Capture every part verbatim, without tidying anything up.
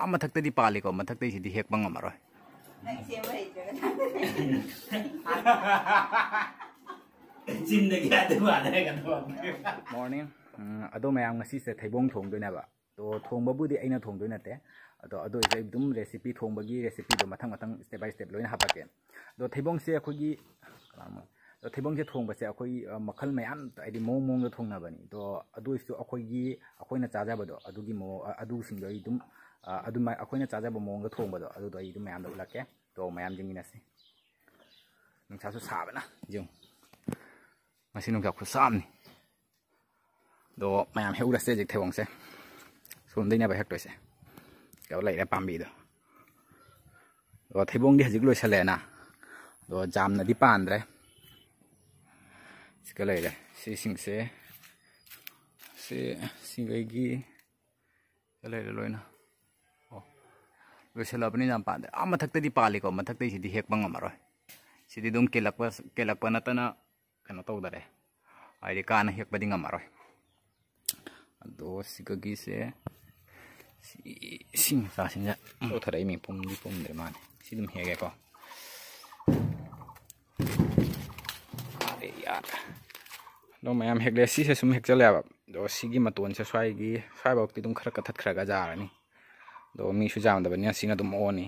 ꯑꯥ ꯃꯊꯛꯇꯗꯤ ꯄꯥꯜꯂꯤꯀꯣ, ꯃꯊꯛꯇꯩꯁꯤꯗꯤ ꯍꯦꯛꯄ ꯉꯝꯃꯔꯣꯏ꯫ ꯅꯪ ꯁꯦꯝꯕ ꯍꯩꯇ꯭ꯔꯒꯅ꯫ ꯆꯤꯟꯗꯒꯤ ꯑꯗꯨ ꯃꯥꯟꯅꯔꯒ ꯊꯣꯛꯂꯛꯀꯦ꯫ Morning꯫ ꯎꯝ, ꯑꯗꯣ ꯃꯌꯥꯝ, ꯉꯁꯤꯁꯦ ꯊꯩꯕꯣꯡ ꯊꯣꯡꯗꯣꯏꯅꯦꯕ꯫ ꯑꯗꯣ ꯊꯣꯡꯕꯕꯨꯗꯤ ꯑꯩꯅ ꯊꯣꯡꯗꯣꯏ ꯅꯠꯇꯦ꯫ ꯑꯗꯣ ꯑꯗꯨ ꯑꯣꯏꯔꯁꯨ ꯑꯩ ꯑꯗꯨꯝ recipe, ꯊꯣꯡꯕꯒꯤ recipeꯗꯣ ꯃꯊꯪ ꯃꯊꯪ step by step ꯂꯣꯏꯅ ꯍꯥꯞꯄꯛꯀꯦ꯫ ꯑꯗꯣ ꯊꯩꯕꯣꯡꯁꯦ ꯑꯩꯈꯣꯏꯒꯤ, ꯀꯅꯥꯅꯣ? ꯑꯗꯣ ꯊꯩꯕꯣꯡꯁꯦ ꯊꯣꯡꯕꯁꯦ ꯑꯩꯈꯣꯏ, ꯑ, ꯃꯈꯜ ꯃꯌꯥꯝ, ꯍꯥꯏꯗꯤ ꯃꯑꯣꯡ ꯃꯑꯣꯡꯗ ꯊꯣꯡꯅꯕꯅꯤ꯫ ꯑꯗꯣ ꯑꯗꯨ ꯑꯣꯏꯔꯁꯨ ꯑꯩꯈꯣꯏꯒꯤ, ꯑꯩꯈꯣꯏꯅ ꯆꯥꯖꯕꯗꯣ ꯑꯗꯨꯒꯤ ꯃꯑꯣꯡ, ꯑ, ꯑꯗꯨꯁꯤꯡꯗꯣ ꯑꯩ ꯑꯗꯨꯝ, ꯑ, ꯑꯗꯨꯃꯥꯏ-, ꯑꯩꯈꯣꯏꯅ ꯆꯥꯖꯕ ꯃꯑꯣꯡꯗ ꯊꯣꯡꯕꯗꯣ ꯑꯗꯨꯗꯣ ꯑꯩ ꯑꯗꯨꯝ ꯃꯌꯥꯝꯗ ꯎꯠꯂꯛꯀꯦ꯫ ꯑꯗꯣ ꯃꯌꯥꯝ ꯌꯦꯡꯃꯤꯟꯅꯁꯤ꯫ ꯅꯨꯡꯁꯥꯁꯨ ꯁꯥꯕꯅ, ꯌꯦꯡꯉꯨ꯫ ꯉꯁꯤ ꯅꯨꯡꯁꯥ ꯈꯨꯠꯁꯥ ꯑꯃꯅꯤ꯫ ꯑꯗꯣ ꯃꯌꯥꯝ ꯍꯦꯛꯎꯔꯁꯦ ꯍꯧꯖꯤꯛ ꯊꯩꯕꯣꯡꯁꯦ꯫ ꯁꯣꯝꯗꯩꯅꯦꯕ ꯍꯦꯛꯇꯣꯏꯁꯦ꯫ ꯀꯩꯅꯣ ꯂꯩꯔꯦ ꯄꯥꯝꯕꯤꯗꯣ꯫ ꯑꯗꯣ ꯊꯩꯕꯣꯡꯗꯤ ꯍꯧꯖꯤꯛ ꯂꯣꯏꯁꯜꯂꯦꯅ꯫ ꯑꯗꯣ ꯖꯥꯝꯅꯗꯤ ꯄꯥꯟꯗ꯭ꯔꯦ꯫ ꯁꯤꯒ ꯂꯩꯔꯦ꯫ ꯁꯤꯁꯤꯡꯁꯦ, ꯁꯤ, ꯁꯤꯈꯩꯒꯤ ꯁꯤꯗ ꯂꯩꯔꯦ ꯂꯣꯏꯅ꯫ ꯑꯣ, ꯂꯣꯏꯁꯤꯜꯂꯕꯅꯤꯅ ꯌꯥꯝ ꯄꯥꯟꯗ꯭ꯔꯦ꯫ ꯑꯥ ꯃꯊꯛꯇꯗꯤ ꯄꯥꯜꯂꯤꯀꯣ, ꯃꯊꯛꯇꯩꯁꯤꯗꯤ ꯍꯦꯛꯄ ꯉꯝꯃꯔꯣꯏ꯫ ꯁꯤꯗꯤ ꯑꯗꯨꯝ ꯀꯦꯜꯂꯛꯄ, ꯀꯦꯜꯂꯛꯄ ꯅꯠꯇꯅ ꯀꯩꯅꯣ ꯇꯧꯗꯔꯦ, ꯍꯥꯏꯗꯤ ꯀꯥꯅ ꯍꯦꯛꯄꯗꯤ ꯉꯝꯃꯔꯣꯏ꯫ ꯑꯗꯣ ꯁꯤꯒꯒꯤꯁꯦ, ꯁꯤ, ꯁꯤ ꯃꯆꯥꯁꯤꯡꯁꯦ ꯂꯧꯊꯔꯛꯏ꯫ ꯃꯤ ꯄꯨꯝꯗꯤ ꯄꯨꯝꯗ꯭ꯔꯤ ꯃꯥꯜꯂꯦ꯫ ꯁꯤ ꯑꯗꯨꯝ ꯍꯦꯛꯒꯦꯀꯣ꯫ ꯑꯗꯣ ꯃꯌꯥꯝ ꯍꯦꯛꯂꯦ꯫ ꯁꯤꯁꯦ ꯁꯨꯝ ꯍꯦꯛꯆꯜꯂꯦꯕ꯫ ꯑꯗꯣ ꯁꯤꯒꯤ ꯃꯇꯣꯟꯁꯦ ꯁ꯭ꯋꯥꯏꯒꯤ, ꯁ꯭ꯋꯥꯏꯐꯥꯎꯗꯤ ꯑꯗꯨꯝ ꯈꯔ ꯀꯛꯊꯠꯈ꯭ꯔꯒ ꯌꯥꯔꯅꯤ꯫ ꯑꯗꯣ ꯃꯤꯁꯨ ꯌꯥꯝꯗꯕꯅꯤꯅ ꯁꯤꯅ ꯑꯗꯨꯝ ꯑꯣꯅꯤ꯫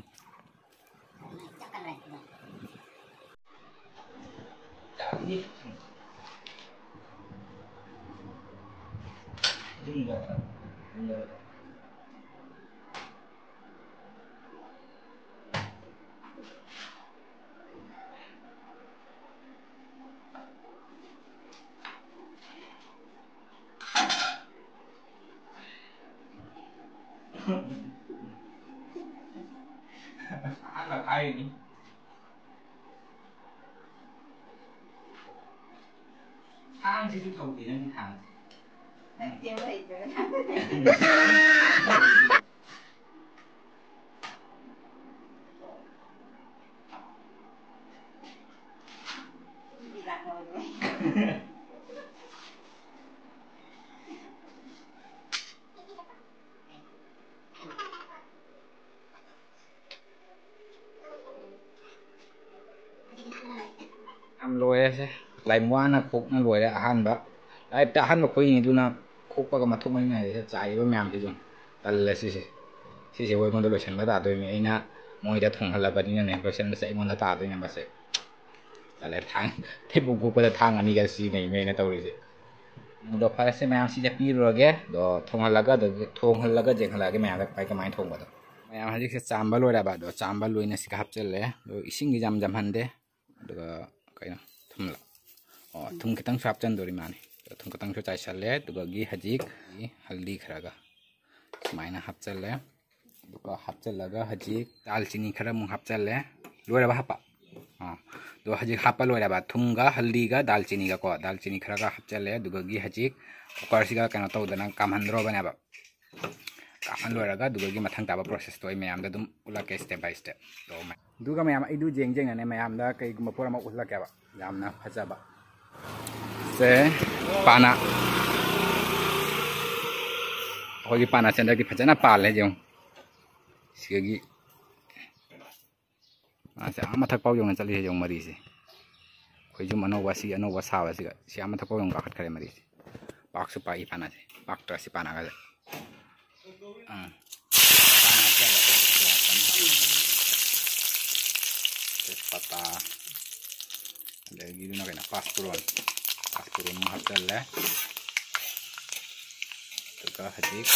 ꯑꯍꯥꯟꯕ ꯈꯥꯏꯔꯤꯅꯤ꯫ ꯊꯥꯡꯁꯤꯁꯨ ꯊꯧꯗꯦ ꯅꯪꯒꯤ ꯊꯥꯡꯁꯦ꯫ ꯅꯪ ꯁꯦꯝꯕ ꯍꯩꯇ꯭ꯔꯒ꯫ ꯁꯦ, ꯂꯥꯏꯝ ꯋꯥꯅ ꯈꯣꯛꯅ ꯂꯣꯏꯔꯦ ꯑꯍꯥꯟꯕ꯫ ꯂꯥꯏꯐꯇ ꯑꯍꯥꯟꯕ ꯈꯣꯛꯏꯅꯤ, ꯑꯗꯨꯅ ꯈꯣꯛꯄꯒ ꯃꯊꯣꯛ ꯃꯔꯤ ꯅꯥꯏꯔꯦ꯫ ꯆꯥꯏꯔꯤꯕ ꯃꯌꯥꯝꯁꯤꯁꯨ ꯇꯜꯂꯦ꯫ ꯁꯤꯁꯦ, ꯁꯤꯁꯦ ꯑꯩꯉꯣꯟꯗ ꯂꯣꯏꯁꯤꯟꯕ ꯇꯥꯗꯣꯏꯅꯦ꯫ ꯑꯩꯅ ꯃꯣꯏꯗ ꯊꯣꯡꯍꯜꯂꯕꯅꯤꯅꯅꯦ, ꯂꯣꯏꯁꯤꯟꯕꯁꯦ ꯑꯩꯉꯣꯟꯗ ꯇꯥꯗꯣꯏꯅꯦ ꯃꯁꯦ꯫ ꯇꯜꯂꯦ, ꯊꯥꯡ, ꯊꯩꯕꯣꯡ ꯈꯣꯛꯄꯗ ꯊꯥꯡ ꯑꯅꯤꯒ ꯁꯤꯖꯤꯟꯅꯩꯅꯦ ꯑꯩꯅ ꯇꯧꯔꯤꯁꯦ꯫ ꯑꯗꯣ ꯐꯔꯦꯁꯦ ꯃꯌꯥꯝ, ꯁꯤꯗ ꯄꯤꯔꯨꯔꯒꯦ꯫ ꯑꯗꯣ ꯊꯣꯡꯍꯜꯂꯒ, ꯑꯗꯨ ꯊꯣꯡꯍꯜꯂꯒ ꯌꯦꯡꯍꯜꯂꯛꯑꯒꯦ ꯃꯌꯥꯝꯗ ꯀꯃꯥꯏ ꯀꯃꯥꯏꯅ ꯊꯣꯡꯕꯗꯣ꯫ ꯃꯌꯥꯝ ꯍꯧꯖꯤꯛꯁꯦ ꯆꯥꯝꯕ ꯂꯣꯏꯔꯕ꯫ ꯑꯗꯣ ꯆꯥꯝꯕ ꯂꯣꯏꯅ ꯁꯤꯒ ꯍꯥꯞꯆꯜꯂꯦ꯫ ꯑꯗꯣ ꯏꯁꯤꯡꯗꯤ ꯌꯥꯝ ꯌꯥꯝꯍꯟꯗꯦ꯫ ꯑꯗꯨꯒ ꯀꯩꯅꯣ, ꯊꯨꯝꯂ? ꯑꯣ, ꯊꯨꯝ ꯈꯤꯇꯪꯁꯨ ꯍꯥꯞꯆꯟꯗꯣꯔꯤ ꯃꯥꯅꯤ꯫ ꯊꯨꯝ ꯈꯤꯇꯪꯁꯨ ꯆꯥꯏꯁꯜꯂꯦ꯫ ꯑꯗꯨꯒꯒꯤ ꯍꯧꯖꯤꯛ ꯍꯜꯗꯤ ꯈꯔꯒ ꯁꯨꯃꯥꯏꯅ ꯍꯥꯞꯆꯜꯂꯦ꯫ ꯑꯗꯨꯒ ꯍꯥꯞꯆꯜꯂꯒ ꯍꯧꯖꯤꯛ ꯗꯥꯜ ꯆꯤꯅꯤ ꯈꯔ ꯑꯃꯨꯛ ꯍꯥꯞꯆꯜꯂꯦ꯫ ꯂꯣꯏꯔꯕ ꯍꯥꯞꯄ? ꯑꯥ, ꯑꯗꯣ ꯍꯧꯖꯤꯛ ꯍꯥꯞꯄ ꯂꯣꯏꯔꯕ꯫ ꯊꯨꯝꯒ ꯍꯜꯗꯤꯒ ꯗꯥꯜ ꯆꯤꯅꯤꯒꯀꯣ, ꯗꯥꯜ ꯆꯤꯅꯤ ꯈꯔꯒ ꯍꯥꯞꯆꯜꯂꯦ꯫ ꯑꯗꯨꯒꯒꯤ ꯍꯧꯖꯤꯛ ꯀꯨꯀꯔꯁꯤꯒ ꯀꯩꯅꯣ ꯇꯧꯗꯅ ꯀꯥꯝꯍꯟꯗ꯭ꯔꯣꯕꯅꯦꯕ꯫ ꯀꯥꯝꯍꯟ ꯂꯣꯏꯔꯒ ꯑꯗꯨꯗꯒꯤ ꯃꯊꯪ ꯇꯥꯕ ꯄ꯭ꯔꯣꯁꯦꯁꯇꯣ ꯑꯩ ꯃꯌꯥꯝꯗ ꯑꯗꯨꯝ ꯎꯠꯂꯛꯀꯦ step by step꯫ ꯑꯗꯣ ꯃ-, ꯑꯗꯨꯒ ꯃꯌꯥꯝ, ꯑꯩꯗꯨ ꯌꯦꯡ ꯌꯦꯡꯅꯅꯦ ꯃꯌꯥꯝꯗ ꯀꯩꯒꯨꯝꯕ ꯄꯣꯠ ꯑꯃ ꯎꯠꯂꯛꯀꯦꯕ꯫ ꯌꯥꯝꯅ ꯐꯖꯕ꯫ ꯁꯦ, ꯄꯥꯅꯥ꯫ ꯑꯩꯈꯣꯏꯒꯤ ꯄꯥꯅꯥꯁꯦ ꯍꯟꯗꯛꯇꯤ ꯐꯖꯅ ꯄꯥꯜꯂꯦ, ꯌꯦꯡꯉꯨ꯫ ꯁꯤꯗꯒꯤ ꯃꯥꯁꯦ ꯑꯥ ꯃꯊꯛ ꯄꯥꯎ ꯌꯧꯅ ꯆꯠꯂꯤꯁꯦ, ꯌꯦꯡꯉꯨ ꯃꯔꯤꯁꯦ꯫ ꯈꯣꯏꯖꯨꯝ ꯑꯅꯧꯕ, ꯑꯁꯤ ꯑꯅꯧꯕ ꯁꯥꯕꯁꯤꯒ ꯁꯤ ꯑꯥ ꯃꯊꯛ ꯄꯥꯎ ꯌꯧꯅ ꯀꯥꯈꯠꯈ꯭ꯔꯦ ꯃꯔꯤꯁꯦ꯫ ꯄꯥꯛꯁꯨ ꯄꯥꯛꯏ ꯄꯥꯅꯥꯁꯦ꯫ ꯄꯥꯛꯇ꯭ꯔꯥ ꯁꯤ ꯄꯥꯅꯥꯒꯁꯦ? ꯑꯥ꯫ ꯇꯦꯖꯄꯇꯥ꯫ ꯑꯗꯒꯤꯗꯨꯅ ꯀꯩꯅꯣ, ꯄꯥꯁꯄꯨꯔꯣꯟ꯫ ꯄꯥꯁꯄꯨꯔꯣꯟ ꯑꯃ ꯍꯥꯞꯆꯜꯂꯦ꯫ ꯑꯗꯨꯒ ꯍꯧꯖꯤꯛ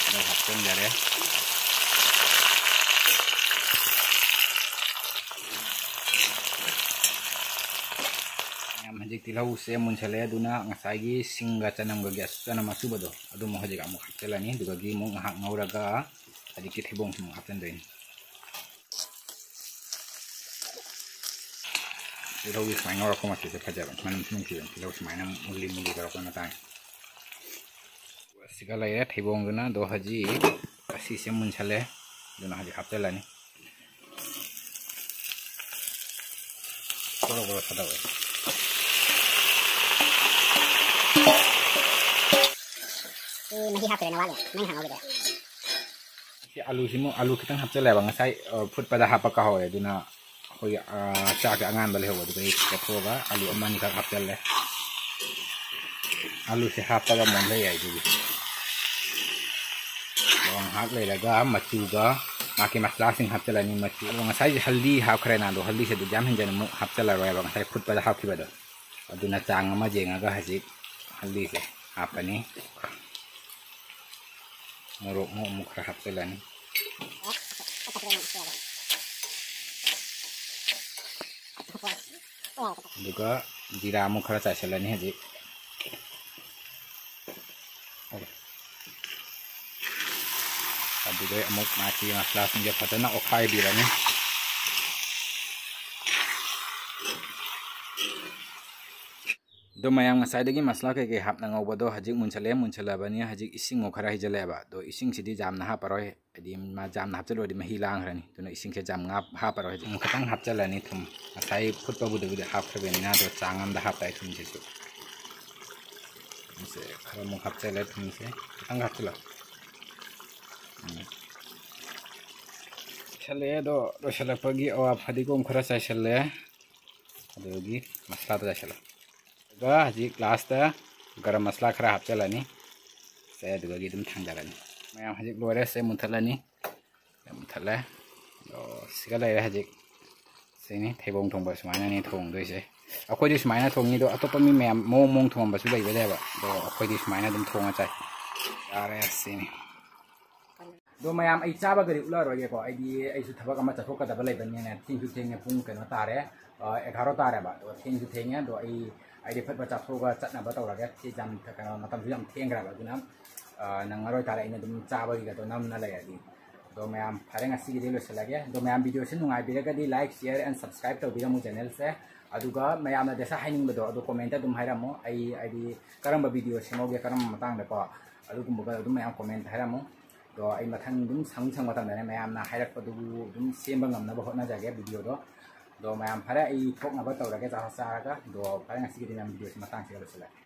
ꯇꯤꯜꯍꯧ ꯍꯥꯞꯆꯤꯟꯖꯔꯦ꯫ ꯃꯌꯥꯝ, ꯍꯧꯖꯤꯛ ꯇꯤꯜꯍꯧꯁꯦ ꯃꯨꯟꯁꯜꯂꯦ, ꯑꯗꯨꯅ ꯉꯁꯥꯏꯒꯤ ꯁꯤꯡꯒ ꯆꯅꯝꯒꯒꯤ ꯑꯆ-, ꯆꯅꯝ ꯑꯆꯨꯕꯗꯣ ꯑꯗꯨꯃꯨꯛ ꯍꯧꯖꯤꯛ ꯑꯃꯨꯛ ꯍꯥꯞꯆꯤꯜꯂꯅꯤ꯫ ꯑꯗꯨꯗꯒꯤ ꯑꯃꯨꯛ ꯉꯥꯏꯍꯥꯛ ꯉꯧꯔꯒ ꯍꯧꯖꯤꯛꯀꯤ ꯊꯩꯕꯣꯡꯁꯤ ꯑꯃꯨꯛ ꯍꯥꯞꯆꯤꯟꯗꯣꯏꯅꯤ꯫ ꯇꯤꯜꯍꯧꯒꯤ ꯁꯨꯃꯥꯏꯅ ꯉꯧꯔꯛꯄ ꯃꯆꯨꯁꯦ ꯐꯖꯕ, ꯃꯅꯝꯁꯨ ꯅꯨꯡꯁꯤꯕꯅꯤ꯫ ꯇꯤꯜꯍꯧ ꯁꯨꯃꯥꯏꯅ ꯃꯨꯜꯂꯤ ꯃꯨꯜꯂꯤ ꯇꯧꯔꯛꯄ ꯃꯇꯥꯡꯁꯦ꯫ ꯑꯁꯤꯒ ꯂꯩꯔꯦ ꯊꯩꯕꯣꯡꯗꯨꯅ꯫ ꯑꯗꯣ ꯍꯧꯖꯤꯛ ꯑꯁꯤꯁꯦ ꯃꯨꯟꯁꯜꯂꯦ, ꯑꯗꯨꯅ ꯍꯧꯖꯤꯛ ꯍꯥꯞꯆꯤꯜꯂꯅꯤ꯫ ꯕꯣꯔꯣ ꯕꯣꯔꯣ ꯊꯥꯗꯧꯔꯦ꯫ ꯁꯤ ꯃꯍꯤ ꯍꯥꯞꯈ꯭ꯔꯦ, ꯅꯋꯥꯂꯦ, ꯅꯪ ꯍꯥꯡꯍꯧꯒꯦꯗ꯫ ꯁꯤ ꯑꯂꯨꯁꯤꯃꯨꯛ, ꯑꯂꯨ ꯈꯤꯇꯪ ꯍꯥꯞꯆꯜꯂꯦꯕ, ꯉꯁꯥꯏ, ꯑ, ꯐꯨꯠꯄꯗ ꯍꯥꯞꯄ ꯀꯥꯎꯍꯧꯔꯦ, ꯑꯗꯨꯅ ꯑꯩꯈꯣꯏꯒꯤ, ꯑ, ꯆꯥꯛꯁꯦ ꯑꯉꯥꯟꯕ ꯂꯩꯍꯧꯕ, ꯑꯗꯨꯗꯩ ꯂꯧꯊꯣꯛꯑꯒ ꯑꯂꯨ ꯑꯃ ꯑꯅꯤꯈꯛ ꯍꯥꯞꯆꯜꯂꯦ꯫ ꯑꯂꯨꯁꯦ ꯍꯥꯞꯄꯒ ꯃꯨꯟꯕ ꯌꯥꯏ ꯑꯗꯨꯒꯤ꯫ ꯑꯗꯣ ꯉꯥꯏꯍꯥꯛ ꯂꯩꯔꯒ ꯃꯆꯨꯒ ꯃꯥꯒꯤ ꯃꯁꯂꯥꯁꯤꯡ ꯍꯥꯞꯆꯜꯂꯅꯤ꯫ ꯃꯆꯨ, ꯑꯗꯣ ꯉꯁꯥꯏꯁꯦ ꯍꯜꯗꯤ ꯍꯥꯞꯈ꯭ꯔꯦꯅ, ꯑꯗꯣ ꯍꯜꯗꯤꯁꯦ ꯑꯗꯨ ꯌꯥꯝ ꯍꯦꯟꯖꯟꯅ ꯑꯃꯨꯛ ꯍꯥꯞꯆꯜꯂꯔꯣꯏꯕ, ꯉꯁꯥꯏ ꯐꯨꯠꯄꯗ ꯍꯥꯞꯈꯤꯕꯗꯣ꯫ ꯑꯗꯨꯅ ꯆꯥꯡ ꯑꯃ ꯌꯦꯡꯉꯒ ꯍꯧꯖꯤꯛ ꯍꯜꯗꯤꯁꯦ ꯍꯥꯞꯄꯅꯤ꯫ ꯃꯣꯔꯣꯛ ꯑꯃꯨꯛ, ꯑꯃꯨꯛ ꯈꯔ ꯍꯥꯞꯆꯜꯂꯅꯤ꯫ ꯑꯗꯨꯒ ꯖꯤꯔꯥ ꯑꯃꯨꯛ ꯈꯔ ꯆꯥꯏꯁꯤꯜꯂꯅꯤ ꯍꯧꯖꯤꯛ꯫ ꯑꯗꯨꯗꯩ ꯑꯃꯨꯛ ꯃꯥꯒꯤ ꯃꯁꯂꯥꯁꯤꯡꯁꯦ ꯐꯖꯅ ꯑꯣꯠꯈꯥꯏꯕꯤꯔꯅꯤ꯫ ꯑꯗꯣ ꯃꯌꯥꯝ, ꯉꯁꯥꯏꯗꯒꯤ ꯃꯁꯂꯥ ꯀꯩꯀꯩ ꯍꯥꯞꯅ ꯉꯧꯕꯗꯣ ꯍꯧꯖꯤꯛ ꯃꯨꯟꯁꯜꯂꯛꯑꯦ, ꯃꯨꯟꯁꯜꯂꯕꯅꯤ꯫ ꯍꯧꯖꯤꯛ ꯏꯁꯤꯡ ꯑꯃꯨꯛ ꯈꯔ ꯍꯩꯖꯤꯜꯂꯛꯑꯦꯕ꯫ ꯑꯗꯣ ꯏꯁꯤꯡꯁꯤꯗꯤ ꯌꯥꯝꯅ ꯍꯥꯞꯄꯔꯣꯏ, ꯍꯥꯏꯗꯤ ꯃꯥ ꯌꯥꯝꯅ ꯍꯥꯞꯆꯤꯜꯂꯨꯔꯗꯤ ꯃꯍꯤ ꯂꯥꯡꯈ꯭ꯔꯅꯤ꯫ ꯑꯗꯨꯅ ꯏꯁꯤꯡꯁꯦ ꯌꯥꯝ ꯉꯥ-, ꯍꯥꯞꯄꯔꯣꯏ ꯍꯧꯖꯤꯛ꯫ ꯊꯨꯝ ꯈꯤꯇꯪ ꯍꯥꯞꯆꯤꯜꯂꯅꯤ꯫ ꯊꯨꯝ ꯉꯁꯥꯏ ꯐꯨꯠꯄꯕꯨꯗꯕꯨꯗꯤ ꯍꯥꯞꯈ꯭ꯔꯕꯅꯤꯅ, ꯑꯗꯣ ꯆꯥꯡ ꯑꯃꯗ ꯍꯥꯞꯄ ꯇꯥꯏ ꯊꯨꯝꯁꯤꯁꯨ꯫ ꯊꯨꯝꯁꯦ ꯈꯔ ꯑꯃꯨꯛ ꯍꯥꯞꯆꯤꯜꯂꯦ, ꯊꯨꯝꯁꯦ ꯈꯤꯇꯪ ꯍꯥꯞꯆꯤꯜꯂꯣ꯫ ꯎꯝ꯫ ꯂꯣꯏꯁꯜꯂꯛꯑꯦ꯫ ꯑꯗꯣ ꯂꯣꯏꯁꯜꯂꯛꯄꯒꯤ ꯑꯋꯥ ꯐꯗꯤꯒꯣꯝ ꯈꯔ ꯆꯥꯏꯁꯜꯂꯦ, ꯑꯗꯨꯗꯒꯤ ꯃꯁꯂꯥꯗꯣ ꯆꯥꯏꯁꯜꯂꯣ꯫ ꯑꯗꯨꯒ ꯍꯧꯖꯤꯛ ꯂꯥꯁꯇ ꯒꯔꯝ ꯃꯁꯂꯥ ꯈꯔ ꯍꯥꯞꯆꯤꯜꯂꯅꯤ꯫ ꯁꯦ, ꯑꯗꯨꯗꯒꯤ ꯑꯗꯨꯝ ꯊꯥꯡꯗꯔꯅꯤ꯫ ꯃꯌꯥꯝ, ꯍꯧꯖꯤꯛ ꯂꯣꯏꯔꯦ꯫ ꯁꯦ, ꯃꯨꯟꯊꯠꯂꯅꯤ꯫ ꯁꯦ, ꯃꯨꯟꯊꯠꯂꯦ꯫ ꯑꯗꯣ ꯁꯤꯒ ꯂꯩꯔꯦ ꯍꯧꯖꯤꯛ꯫ ꯁꯤꯅꯤ ꯊꯩꯕꯣꯡ ꯊꯣꯡꯕ ꯁꯨꯃꯥꯏꯅꯅꯤ ꯊꯣꯡꯗꯣꯏꯁꯦ꯫ ꯑꯩꯈꯣꯏꯗꯤ ꯁꯨꯃꯥꯏꯅ ꯊꯣꯡꯉꯤ꯫ ꯑꯗꯣ ꯑꯇꯣꯞꯄ ꯃꯤ ꯃꯌꯥꯝ ꯃꯑꯣꯡ ꯃꯑꯣꯡ ꯊꯣꯡꯉꯝꯕꯁꯨ ꯂꯩꯕꯅꯦꯕ꯫ ꯑꯗꯣ ꯑꯩꯈꯣꯏꯗꯤ ꯁꯨꯃꯥꯏꯅ ꯑꯗꯨꯝ ꯊꯣꯡꯉ ꯆꯥꯏ꯫ ꯌꯥꯔꯦ, ꯁꯤꯅꯤ꯫ ꯑꯗꯣ ꯃꯌꯥꯝ, ꯑꯩ ꯆꯥꯕꯒꯗꯤ ꯎꯠꯂꯔꯣꯏꯒꯦꯀꯣ, ꯑꯩꯗꯤ ꯑꯩꯁꯨ ꯊꯕꯛ ꯑꯃ ꯆꯠꯊꯣꯛꯀꯗꯕ ꯂꯩꯕꯅꯤꯅ꯫ ꯊꯦꯡꯁꯨ ꯊꯦꯡꯉꯦ, ꯄꯨꯡ ꯀꯩꯅꯣ ꯇꯥꯔꯦ, ꯑ, ꯑꯦꯒꯥꯔꯣ ꯇꯥꯔꯦꯕ꯫ ꯑꯗꯣ ꯊꯦꯡꯁꯨ ꯊꯦꯡꯉꯦ꯫ ꯑꯗꯣ ꯑꯩ, ꯑꯩꯗꯤ ꯐꯠ ꯐꯠ ꯆꯥꯊꯣꯛꯑꯒ ꯆꯠꯅꯕ ꯇꯧꯔꯒꯦ꯫ ꯁꯤ ꯌꯥꯝ, ꯀꯩꯅꯣ, ꯃꯇꯝꯁꯨ ꯌꯥꯝ ꯊꯦꯡꯈ꯭ꯔꯦꯕ꯫ ꯑꯗꯨꯅ, ꯑ, ꯅꯪꯉꯔꯣꯏ ꯇꯥꯔꯦ, ꯑꯩꯅ ꯑꯗꯨꯝ ꯆꯥꯕꯒꯤꯒꯗꯣ ꯅꯝꯅ ꯂꯩꯔꯗꯤ꯫ ꯑꯗꯣ ꯃꯌꯥꯝ, ꯐꯔꯦ, ꯉꯁꯤꯒꯤꯗꯤ ꯂꯣꯏꯁꯤꯜꯂꯒꯦ꯫ ꯑꯗꯣ ꯃꯌꯥꯝ, video ꯁꯤ ꯅꯨꯡꯉꯥꯏꯕꯤꯔꯒꯗꯤ like, share and subscribe ꯇꯧꯕꯤꯔꯝꯃꯨ channel ꯁꯦ꯫ ꯑꯗꯨꯒ ꯃꯌꯥꯝꯅ ꯗꯦꯁꯥ ꯍꯥꯏꯅꯤꯡꯕꯗꯣ ꯑꯗꯣ comment ꯇ ꯑꯗꯨꯝ ꯍꯥꯏꯔꯝꯃꯣ꯫ ꯑꯩ, ꯍꯥꯏꯗꯤ, ꯀꯔꯝꯕ video ꯁꯦꯝꯍꯧꯒꯦ, ꯀꯔꯝꯕ ꯃꯇꯥꯡꯗꯀꯣ, ꯑꯗꯨꯒꯨꯝꯕꯒ ꯑꯗꯨꯝ ꯃꯌꯥꯝ comment ꯍꯥꯏꯔꯝꯃꯣ꯫ ꯑꯗꯣ ꯑꯩ ꯃꯊꯪ ꯑꯗꯨꯝ ꯁꯪ ꯁꯪꯕ ꯃꯇꯝꯗꯅꯦ ꯃꯌꯥꯝꯅ ꯍꯥꯏꯔꯛꯄꯗꯨꯕꯨ ꯑꯗꯨꯝ ꯁꯦꯝꯕ ꯉꯝꯅꯕ ꯍꯣꯠꯅꯖꯒꯦ video ꯗꯣ꯫ ꯑꯗꯣ ꯃꯌꯥꯝ, ꯐꯔꯦ, ꯑꯩ ꯊꯣꯛꯅꯕ ꯇꯧꯔꯒꯦ ꯆꯥꯛ ꯆꯥꯔꯒ꯫ ꯑꯗꯣ ꯐꯔꯦ, ꯉꯁꯤꯒꯤꯗꯤ ꯃꯌꯥꯝ video ꯁꯤ ꯃꯇꯥꯡꯁꯤꯒ ꯂꯣꯏꯁꯤꯜꯂꯒꯦ꯫